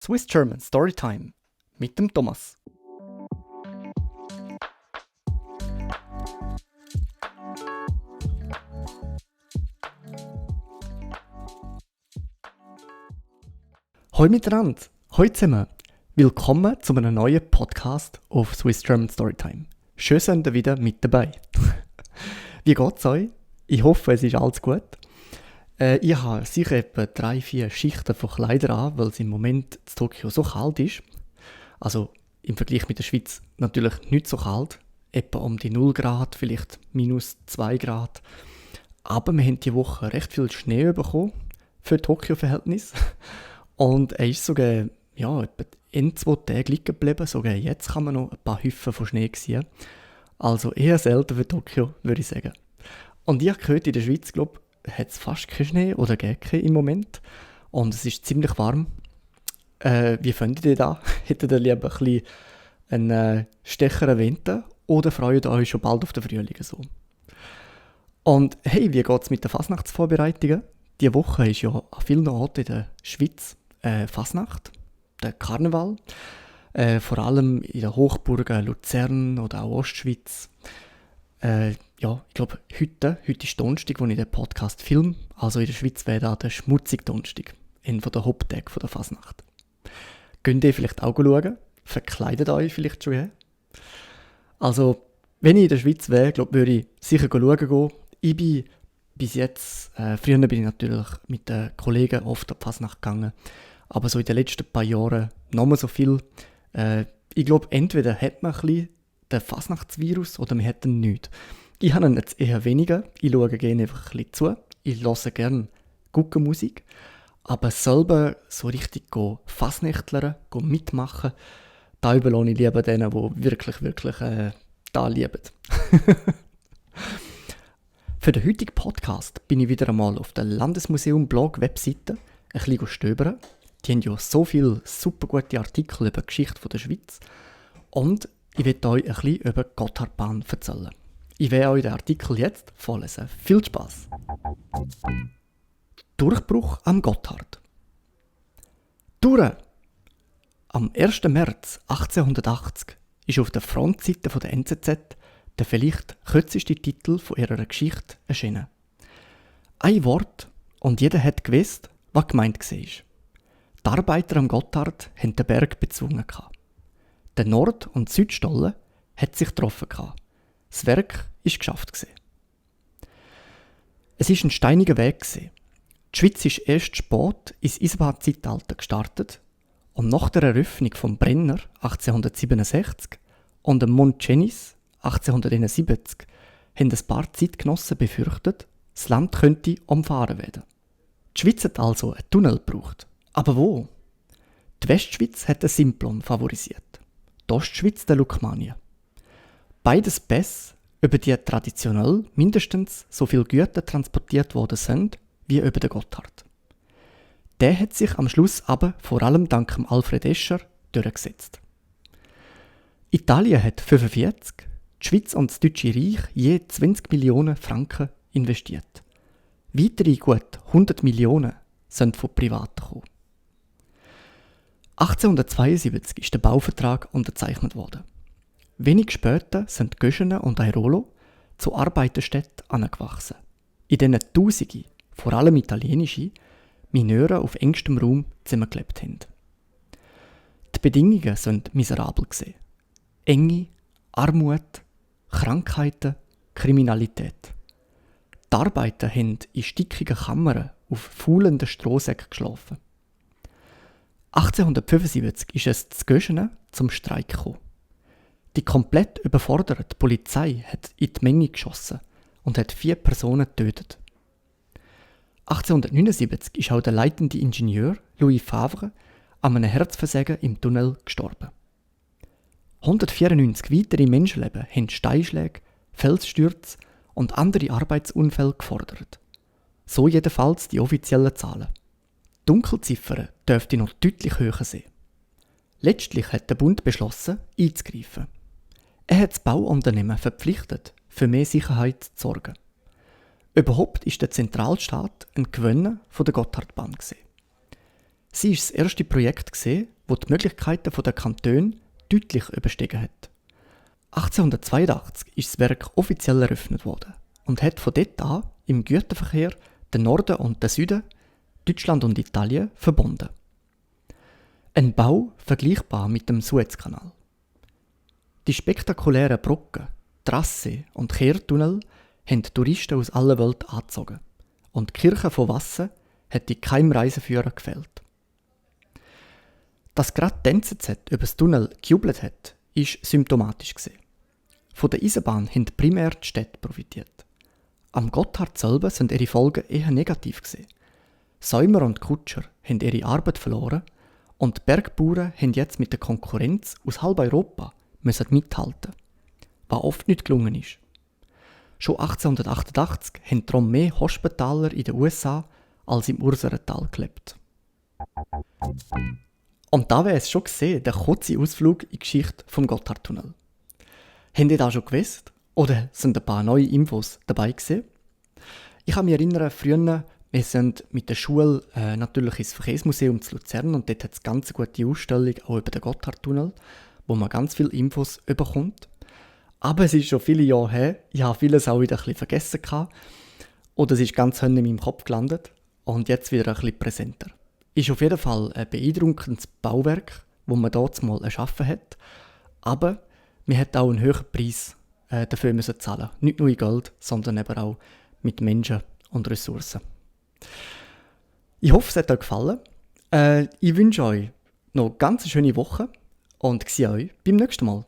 Swiss German Storytime mit dem Thomas. Hallo miteinander, hallo zusammen. Willkommen zu einem neuen Podcast auf Swiss German Storytime. Schön, seid ihr wieder mit dabei. Wie geht's euch? Ich hoffe, es ist alles gut. Ich habe sicher etwa 3-4 Schichten von Kleidern an, weil es im Moment in Tokio so kalt ist. Also im Vergleich mit der Schweiz natürlich nicht so kalt. Etwa um die 0 Grad, vielleicht minus 2 Grad. Aber wir haben diese Woche recht viel Schnee bekommen für Tokio-Verhältnis. Und er ist sogar etwa in 2 Tagen liegen geblieben. Sogar jetzt kann man noch ein paar Häufen von Schnee sehen. Also eher selten für Tokio, würde ich sagen. Und ich habe gehört, in der Schweiz, glaube ich, hat es fast keinen Schnee oder gar keinen im Moment. Und es ist ziemlich warm. Wie findet ihr das? Hättet ihr lieber ein bisschen einen stecheren Winter oder freut ihr euch schon bald auf den Frühling? So? Und hey, wie geht es mit den Fasnachtsvorbereitungen? Diese Woche ist ja an vielen Orten in der Schweiz Fasnacht, der Karneval. Vor allem in den Hochburgen Luzern oder auch Ostschweiz. Ich glaube, heute ist Donnerstag, wo ich den Podcast filme. Also in der Schweiz wäre das der schmutzige Donnerstag, einer der Haupttage der Fasnacht. Könnt ihr vielleicht auch schauen? Verkleidet euch vielleicht schon? Also, wenn ich in der Schweiz wäre, würde ich sicher schauen gehen. Ich bin bis jetzt, früher bin ich natürlich mit den Kollegen oft an die Fasnacht gegangen, aber so in den letzten paar Jahren noch mehr so viel. Ich glaube, entweder hat man ein bisschen den Fasnachtsvirus oder man hat ihn nicht. Ich habe ihn jetzt eher weniger. Ich schaue gerne einfach ein bisschen zu. Ich höre gerne Guckenmusik. Aber selber so richtig Fasnächtlern, mitmachen, da überlasse ich lieber denen, die wirklich da lieben. Für den heutigen Podcast bin ich wieder einmal auf der Landesmuseum-Blog-Webseite ein bisschen stöbern. Die haben ja so viele super gute Artikel über die Geschichte der Schweiz. Und ich werde euch ein bisschen über die Gotthardbahn erzählen. Ich werde euch den Artikel jetzt vorlesen. Viel Spaß! Durchbruch am Gotthard. Durch! Am 1. März 1880 ist auf der Frontseite der NZZ der vielleicht kürzeste Titel von ihrer Geschichte erschienen. Ein Wort und jeder hat gewusst, was gemeint war. Die Arbeiter am Gotthard hatten den Berg bezwungen. Der Nord- und Südstollen hat sich getroffen. Das Werk war geschafft. Es war ein steiniger Weg. Die Schweiz ist erst spät ins Eisenbahnzeitalter gestartet und nach der Eröffnung vom Brenner 1867 und dem Mont Cenis 1871 haben ein paar Zeitgenossen befürchtet, das Land könnte umfahren werden. Die Schweiz hat also einen Tunnel gebraucht. Aber wo? Die Westschweiz hat den Simplon favorisiert, die Ostschweiz den Lukmanien. Beides Pässe, über die traditionell mindestens so viele Güter transportiert worden sind, wie über den Gotthard. Der hat sich am Schluss aber vor allem dank Alfred Escher durchgesetzt. Italien hat 45, die Schweiz und das Deutsche Reich je 20 Millionen Franken investiert. Weitere gut 100 Millionen sind von Privaten gekommen. 1872 ist der Bauvertrag unterzeichnet worden. Wenig später sind Göschenen und Airolo zu Arbeiterstädten angewachsen, in denen Tausende, vor allem italienische, Mineure auf engstem Raum zusammengelebt haben. Die Bedingungen sind miserabel gewesen. Enge, Armut, Krankheiten, Kriminalität. Die Arbeiter haben in stickigen Kammern auf faulenden Strohsäcken geschlafen. 1875 ist es zu Göschenen zum Streik gekommen. Die komplett überforderte Polizei hat in die Menge geschossen und hat 4 Personen getötet. 1879 ist auch der leitende Ingenieur Louis Favre an einem Herzversagen im Tunnel gestorben. 194 weitere Menschenleben haben Steinschläge, Felsstürze und andere Arbeitsunfälle gefordert. So jedenfalls die offiziellen Zahlen. Die Dunkelziffern dürften noch deutlich höher sein. Letztlich hat der Bund beschlossen, einzugreifen. Er hat das Bauunternehmen verpflichtet, für mehr Sicherheit zu sorgen. Überhaupt ist der Zentralstaat ein Gewinner von der Gotthardbahn. Sie war das erste Projekt, das die Möglichkeiten der Kantone deutlich überstiegen hat. 1882 ist das Werk offiziell eröffnet worden und hat von dort an im Güterverkehr den Norden und den Süden, Deutschland und Italien, verbunden. Ein Bau vergleichbar mit dem Suezkanal. Die spektakulären Brücken, Trasse und Kehrtunnel haben Touristen aus aller Welt angezogen und die Kirche von Wassen hat in keinem Reiseführer gefehlt. Dass gerade die NZZ über das Tunnel gejubelt hat, ist symptomatisch gewesen. Von der Eisenbahn haben primär die Städte profitiert. Am Gotthard selber sind ihre Folgen eher negativ gewesen. Säumer und Kutscher haben ihre Arbeit verloren und die Bergbauern haben jetzt mit der Konkurrenz aus halb Europa müssen mithalten, was oft nicht gelungen ist. Schon 1888 haben darum mehr Hospitaler in den USA als im Urserental gelebt. Und da wäre es schon gesehen, der kurze Ausflug in die Geschichte vom Gotthardtunnel. Habt ihr das schon gewusst? Oder sind ein paar neue Infos dabei gewesen? Ich kann mich erinnern, früher, wir sind mit der Schule natürlich ins Verkehrsmuseum zu Luzern und dort hat es ganz gute Ausstellung auch über den Gotthardtunnel, wo man ganz viele Infos bekommt. Aber es ist schon viele Jahre her, ich habe vieles auch wieder ein bisschen vergessen gehabt. Oder es ist ganz in meinem Kopf gelandet und jetzt wieder ein bisschen präsenter. Ist auf jeden Fall ein beeindruckendes Bauwerk, das man dort mal erschaffen hat. Aber man hat auch einen höheren Preis dafür müssen zahlen. Nicht nur in Geld, sondern eben auch mit Menschen und Ressourcen. Ich hoffe, es hat euch gefallen. Ich wünsche euch noch eine ganz schöne Woche und sehe euch beim nächsten Mal.